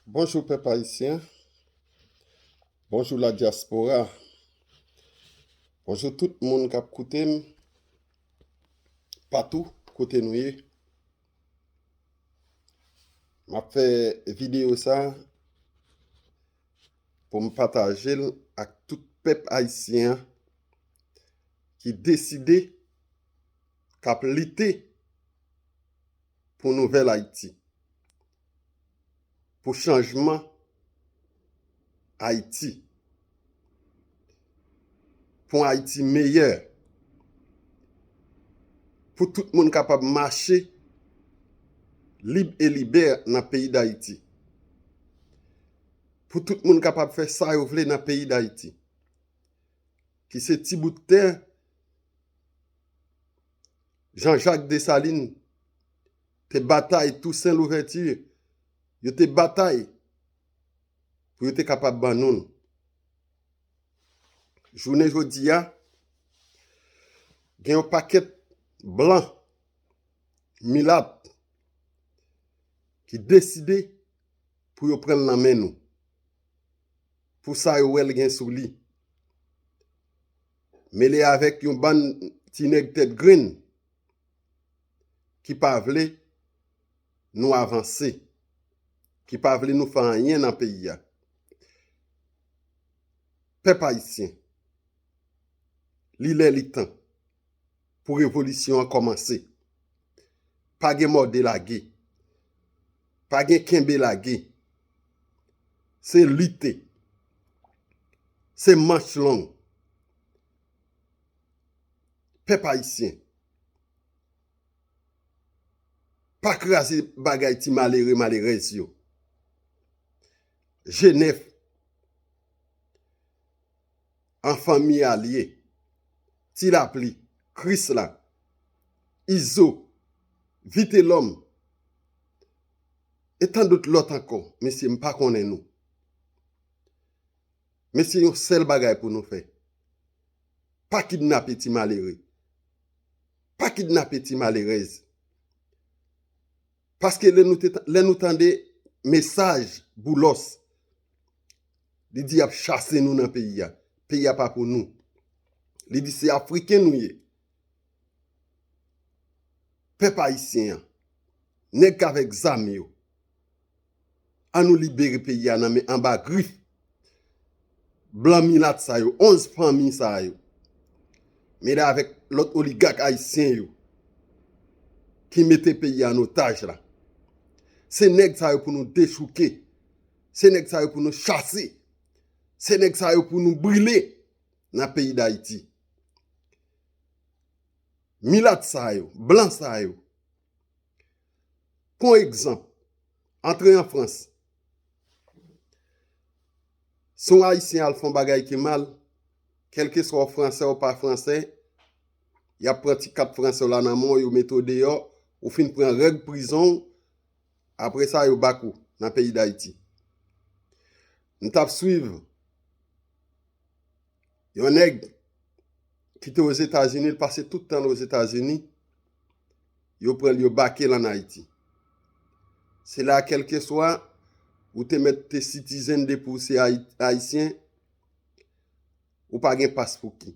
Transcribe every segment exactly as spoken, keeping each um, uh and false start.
Bonjou pèp ayisyen. Bonjou la diaspora. Bonjou tout moun k ap koute m patou kote nou ye. M ap fè videyo sa pou m pataje l ak tout pèp ayisyen an ki deside, k ap lite pou nouvèl Ayiti, pou chanjman Ayiti, pou yon Ayiti meyè, pou tout moun kapab mache lib e libè nan peyi Dayiti, pou tout moun kapab fè sa yo vle nan peyi Dayiti, ki se ti bout tè Jean-Jacques Dessalines te batay, Toussaint Louverture, yo te batay pou yo te kapab ban nou l. Jounen jodi a, gen yon pakèt blan, milat, ki deside pou yo pran l nan men nou, pou sa yo wè l gen sou li. Mele avèk yon bann ti nèg tèt grenn ki pa vle nou avanse, ki pa vle nou fè anyen nan peyi a. Pèp ayisyen, li lè li tan pou revolisyon an kòmanse. Pa gen mòde lage. Pa gen kenbe lage. Se lite. Se manch long. Pèp ayisyen, pa kraze bagay ti malere, malerèz yo. G nèf, An Fanmi Alye, Ti Lapli, Krisla, Izo, Vitelòm, e tandòt lòt ankò, mesye, m pa konnen nou. Mesye, yon sèl bagay pou nou fè. Pa kidnape ti malere. Pa kidnape ti malerèz. Paske lè nou te, lè nou tande mesaj Boulos, li di y ap chase nou nan peyi a. Peyi a pa pou nou. Li di se Afriken nou ye. Pèp ayisyen an, nèg k avèk zam yo, an nou libere peyi a nan men anba grif blan milat sa yo, onz fanmi sa yo, mele avèk lòt oligak ayisyen yo ki mete peyi a an otaj la. Se nèg sa yo pou nou dechouke. Se nèg sa yo pou nou chase. Se nèg sa yo pou nou brile nan peyi Dayiti. Milat sa yo, blan sa yo. Pran egzanp, antre an Frans. Si yon Ayisyen al fè yon bagay ki mal, kèlkeswa w fransè ou pa fransè, y ap pran ti kat fransè w la nan men w, yo mete w deyò, ou fin pran règ prizon w, apre sa yo bak ou nan peyi Dayiti. M t ap swiv yon nèg ki te Ozetazini, l pase tout tan l Ozetazini, yo pran l, yo bake l ann Ayiti. Se la, kèlkeswa ou te mèt te citizen depi w se Ayi-, Ayisyen, ou pa gen pas pou ki.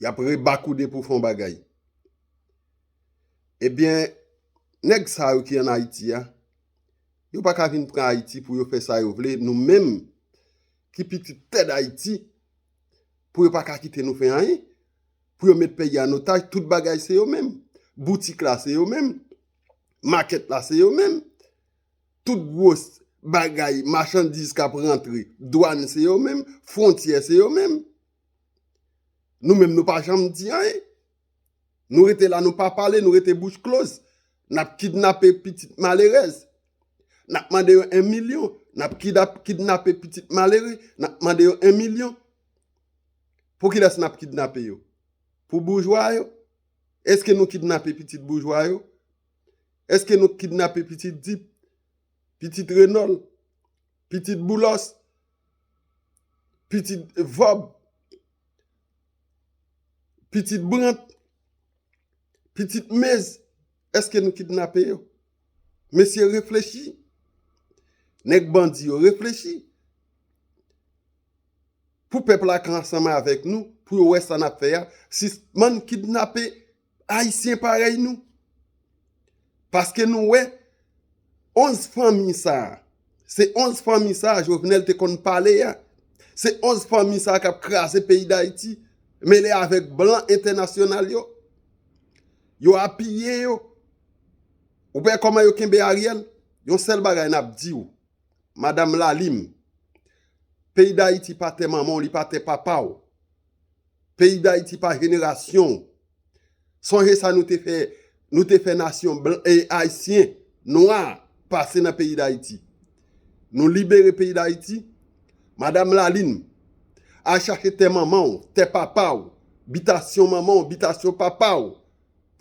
Y ap rebak ou depi w fè yon bagay. Ebyen, nèg sa yo ki ann Ayiti a, yo pa ka vin pran Ayiti pou yo fè sa yo vle. Nou menm ki pitit tè Dayiti, pou yo pa ka kite nou fè anyen, pou yo met peyi a an otaj, tout bagay se yo menm. Boutik la se yo menm. Makèt la se yo menm. Tout gwo bagay, machandiz k ap rantre, dwàn se yo menm, fwontyè se yo menm. Nou menm nou pa janm di anyen. Nou rete la, nou pa pale, nou rete bouch close. N ap kidnape pitit malerèz. N ap mande yo en milyon. N ap kidnap-, kidnape pitit malere. N ap mande yo en milyon. Pou kilès n ap kidnape yo? Pou boujwa yo? Èske nou kidnape pitit boujwa yo? Èske nou kidnape pitit Dip, pitit Renòl, pitit Boulos, pitit Vòb, pitit Brant, pitit Mez? Èske nou kidnape yo? Mesye, reflechi. Nèg bandi yo, reflechi. Pou pèp la ka ansanm avèk nou, pou yo wè sa n ap fè a, sispann kidnape Ayisyen parèy nou. Paske nou wè, onz fanmi sa a, se onz fanmi sa a Jovenel te konn pale a. Se onz fanmi sa a k ap kraze peyi Dayiti, mele avèk blan entènasyonal yo. Yo apiye yo. Ou wè kòman yo kenbe Ariel? Yon sèl bagay n ap di w, Madanm Lalim, peyi Dayiti pa tè manman w, li pa tè papa w. Peyi Dayiti pa jenerasyon w. Sonje sa nou te fè, nou te fè nasyon blan, e, ayisyen, nwa, pase nan peyi Dayiti. Nou libere peyi Dayiti. Madanm Lalim, al chache tè manman w, tè papa w, bitasyon manman w, bitasyon papa w,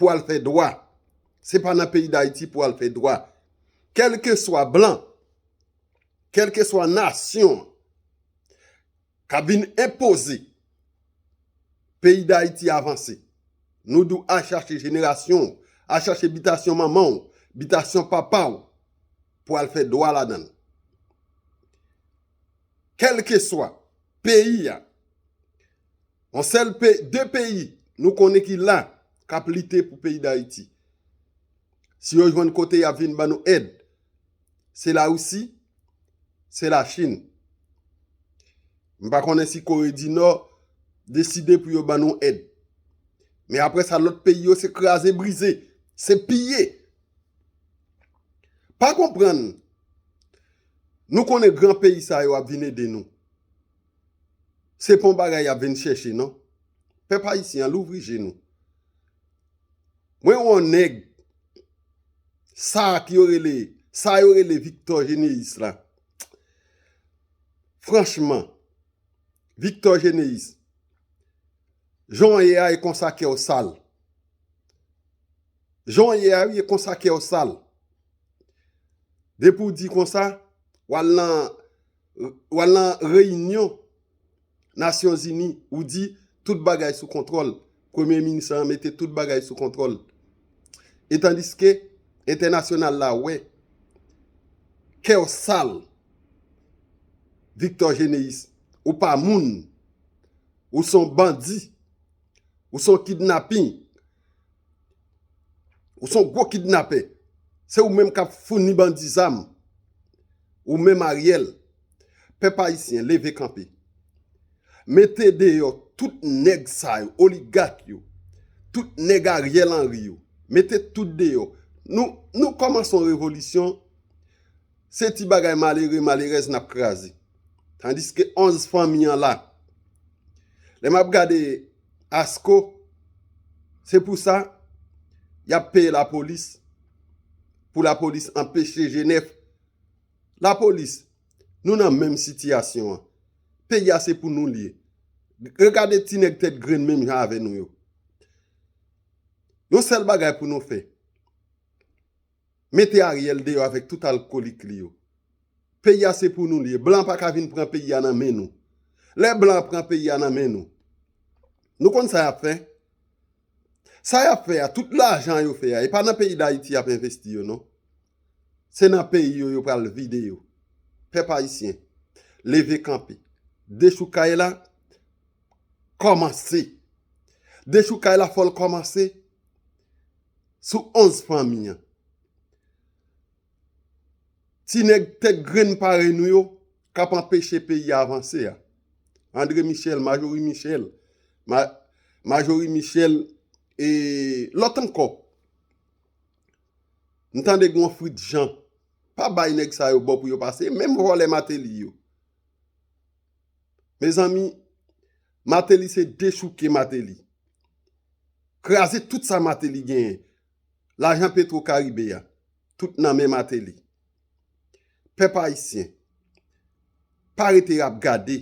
pou al fè dwa. Se pa nan peyi Dayiti pou al fè dwa. Kèlkeswa blan, kèlkeswa nasyon k ap vin enpoze peyi Dayiti avanse, nou dwe al chache jenerasyon w, al chache bitasyon manman w, bitasyon papa w, pou al fè dwa ladan l. Kèlkeswa peyi a, yon sèl peyi, de peyi nou konnen ki la, k ap lite pou peyi Dayiti. Si yo jwenn kote y ap vin ban nou èd, se Larisi, se Lachin. M pa konnen si Kore di Nò deside pou yo ban nou èd. Men apre sa, lòt peyi yo, se kraze brize, se piye. Pa konprann. Nou konnen gran peyi sa yo ap vin ede nou. Se pa yon bagay y ap vin chèche, non. Pèp ayisyen an, louvri je nou. Mwen wè yon nèg, sa ki yo rele, sa yo rele Victor Généus la. Franchman, Victor Généus, jan w ye a, e konsa kè w sal. Jan w ye a, wi, e konsa kè w sal. Depi w di konsa, w al nan, w al nan reyinyon Nasyonzini, ou di tout bagay sou kontwòl. Premye minis lan mete tout bagay sou kontwòl. E tandiske entènasyonal la wè kè w sal, Victor Généus, ou pa moun, ou se yon bandi, ou se yon kidnapin, ou se yon gwo kidnapè. Se ou menm k ap founi bandi zam. Ou menm Ariel. Pèp ayisyen, leve kanpe. Mete deyò tout nèg sa yo, oligak yo, tout nèg Ariel Henry yo. Mete tout deyò. Nou, nou kòmanse yon revolisyon. Se ti bagay malere, malerèz n ap kraze. Tandiske onz fanmi an la. Lè m ap gade Asko, se pou sa y ap peye lapolis, pou lapolis anpeche Jenèf. Lapolis, nou nan menm sitiyasyon an. Peyi a se pou nou l ye. Regade ti nèg tèt grenn menm jan avè nou yo. Yon sèl bagay pou nou fè. Mete Ariel deyò avèk tout alkolik li yo. Peyi a se pou nou li ye. Blan pa ka vin pran peyi a nan men nou. Lè blan pran peyi a nan men nou, nou konn sa y ap fè? Sa y ap fè a, tout lajan yo fè a, e pa nan peyi Dayiti y ap envesti yo, non. Se nan peyi yo yo pral vide yo. Pèp ayisyen, leve kanpe. Dechoukay la kòmanse. Dechoukay la fò l kòmanse sou onz fanmi an. Ti nèg tèt grenn parèy nou yo k ap anpeche peyi a avanse a. André Michel, Majorie Michel, Ma-, Majorie Michel, e lòt ankò. M tande gen yon Fritz Jean. Pa bay nèg sa yo bò pou yo pase. Menm vòlè Martelly yo. Mezanmi, Martelly se dechouke Martelly. Kraze tout sa Martelly genyen. Lajan Petro Karibe a, tout nan men Martelly. Pèp ayisyen, pa rete ap gade.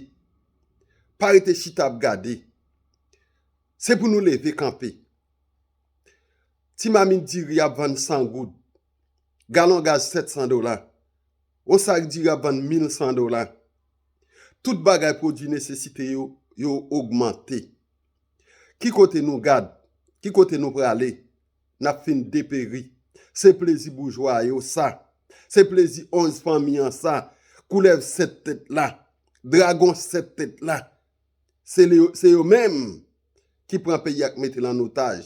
Pa rete chita ap gade. Se pou nou leve kanpe. Ti mamit diri ap vann san goud. Galon gaz sèt san dola. Yon sak diri ap vann mil san dola. Tout bagay pwodui nesesite yo, yo ogmante. Ki kote nou gad? Ki kote nou prale? N ap fin deperi. Se plezi boujwa yo sa. Se plezi onz fanmi an sa, koulèv sèt tèt la, dragon sèt tèt la. Se yo, se yo menm ki pran peyi a, k mete l an otaj.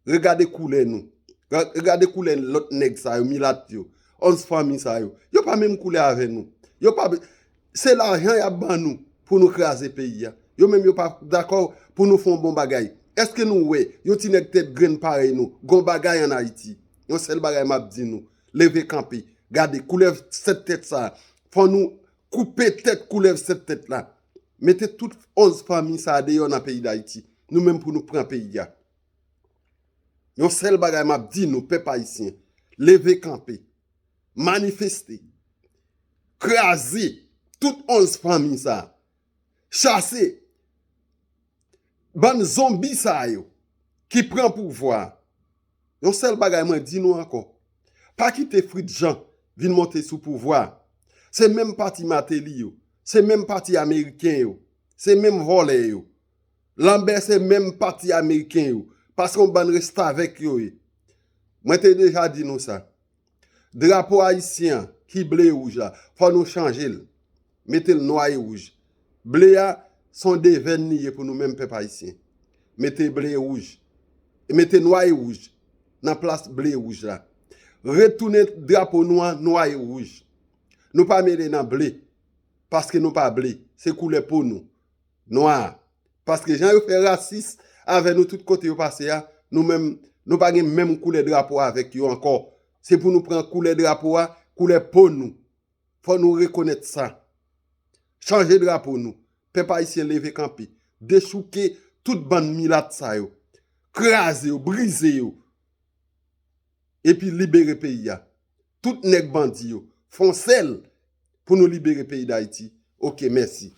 Regade koulè nou. Regade koulè lòt nèg sa yo, milat yo. Onz fanmi sa yo. Yo pa menm koulè avè nou. Yo pa, se lajan y ap ban nou pou nou kraze peyi a. Yo menm yo pa dakò pou nou fè yon bon bagay. Èske nou wè yon ti nèg tèt grenn parèy nou gon bagay ann Ayiti? Yon sèl bagay m ap di nou, leve kanpe. Gade, koulèv sèt tèt sa a. Fò nou koupe tèt koulèv sèt tèt la. Mete tout onz fanmi sa a deyò nan peyi Dayiti. Nou menm pou nou pran peyi a. Yon sèl bagay m ap di nou, pèp ayisyen, leve kanpe, manifeste, kraze tout onz fanmi sa a. Chase bann zonbi sa yo ki pran pouvwa a. Yon sèl bagay mwen di nou ankò. Pa kite Fritz Jean vin monte sou pouvwa a. Se menm pati Martelly yo. Se menm pati ameriken yo. Se menm vòlè yo. Lanbè se menm pati ameriken yo. Paske yon bann restavèk yo ye. Mwen te deja di nou sa. Drapo ayisyen an ki ble e wouj la, fò nou chanje l. Mete l nwa e wouj. Ble a, se yon devèn li ye pou nou menm pèp ayisyen. Mete ble e wouj. Mete nwa e wouj nan plas ble e wouj la. Retounen drapo nou an nwa e wouj. Nou pa mele nan ble, paske nou pa ble. Se koulè po nou, nwa. Paske jan yo fè rasis avè nou tout kote yo pase a, nou menm, nou pa gen menm koulè drapo avèk yo ankò. Se pou nou pran koulè drapo a, koulè po nou. Fò nou rekonèt sa. Chanje drapo nou. Pèp ayisyen, leve kanpe. Dechouke tout bann milat sa yo. Kraze yo, brize yo. Epi libere peyi a. Tout nèg bandi yo. Fè yon sèl pou nou libere peyi Dayiti. Oke, mèsi.